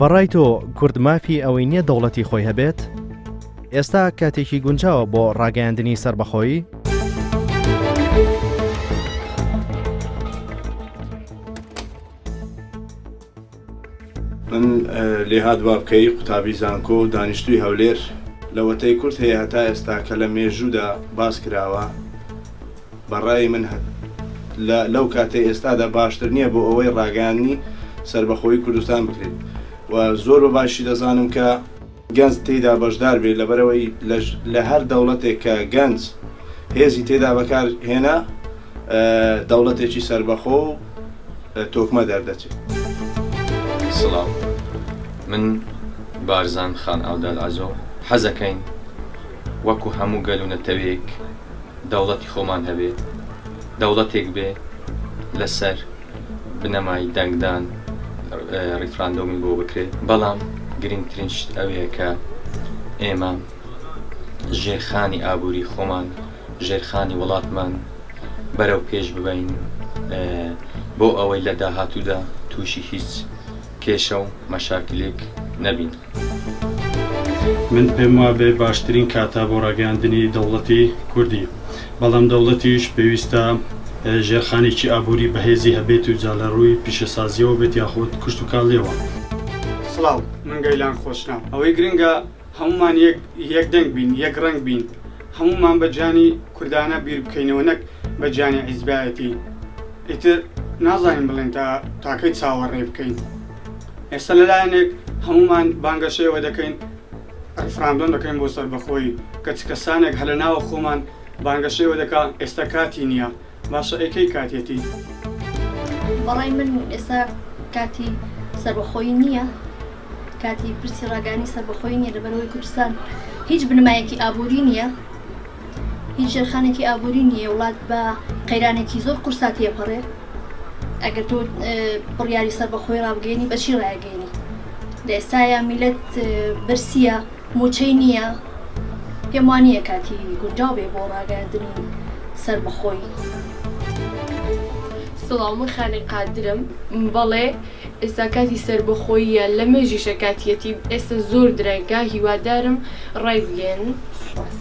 بەڕای تۆ کورد مافی ئەوەی نییە دەوڵەتی خۆی هەبێت؟ ئێستا کاتێکی گونجاوە بۆ ڕاگەیاندنی سەربەخۆیی؟ من لێهات بابکەیی قوتابی زانکۆ و دانیشتووی هەولێر، لەوەتەی کورد هەیە هەتا ئێستا کە لە مێژوودا باس کراوە، بە ڕای من لە لەو کاتەی ئێستادا باشتر نییە بۆ ئەوەی ڕاگەیاندنی سەربەخۆیی کوردستان بکرێت و زۆر بە باشی دەزانم کە گەنج تێیدا بەشدار بێت لەبەرئەوەی لە هەر دەوڵەتێک کە گەنج هێزی تێدا بەکار هێنا دەوڵەتێکی سەربەخۆ و تۆکمە دەردەچێت. سڵاو من بارزان خان ئاوداد عەزۆ حەزەکەین وەکو هەموو گەل و نەتەوەیەک دەوڵەتی خۆمان هەبێ دەوڵەتێک بێ لەسەر بنەمای دەنگدان ڕیفراندۆمی بۆ بکرێت بەڵام گرنگترین شت ئەوەیە کە ئێمە ژێرخانی ئابووری خۆمان ژێرخانی وڵاتمان بەرەو پێش ببین بۆ ئەوەی لە داهاتوودا تووشی هیچ کێشە و مەشاکلێک نەبین. من پێم وابێ باشترین کاتە بۆ ڕاگەیاندنی دەوڵەتی کوردی، بەڵام دەوڵەتیش پێویستە ژێرخانێکی ئابووری بەهێزی هەبێت و جا لە ڕووی پیشەسازییەوە بێت یاخود کشتوکاڵییەوە. سڵاو، من گەیلان خۆشناو. ئەوەی گرنگە هەموومان یەک یەک دەنگ بین، یەک ڕەنگ بین، هەموومان بە گیانی کوردانە بیر بکەینەوە نەک بە گیانی حیزبایەتی. ئیتر نازانین بڵێین تا تاکەی چاوەڕێ بکەین. ئێستا لە لایەنێک هەموومان بانگەشەی ئەوە دەکەین ڕیفراندۆم دەکەین بۆ سەربەخۆیی، کەچ کەسانێک هەر لە ناوە خۆمان بانگەشەی ئەوە دەکا ئێستا کاتی نییە، باشە ئەی کەی کاتیەتی؟ بەڕای من ئێستا کاتی سەربەخۆیی نییە، کاتی پرسی ڕاگەیاندنی سەربەخۆیی نییە، لەبەرئەوەی کوردستان هیچ بنەمایەکی ئابووری نییە، هیچ ژێرخانێکی ئابووری نییە، وڵات بە قەیرانێکی زۆر قورسا تێپەڕێ. ئەگەر تۆ بڕیاری سەربەخۆی ڕابگەیەنی بەچی ڕایەگەیەنی؟ لە ئێستایا میلەت برسیە، موچەی نییە، پێم وا نییە کاتی گونجاو بێ بۆ ڕاگەیاندنی سەربەخۆیی. سڵاو من خانی قادرم بەڵێ ئێستا کاتی سەربەخۆییە لە مێژیشە کاتیەتی ئێستا زۆر درەنگە هیوادارم ڕای بگەیەنن سوپاس.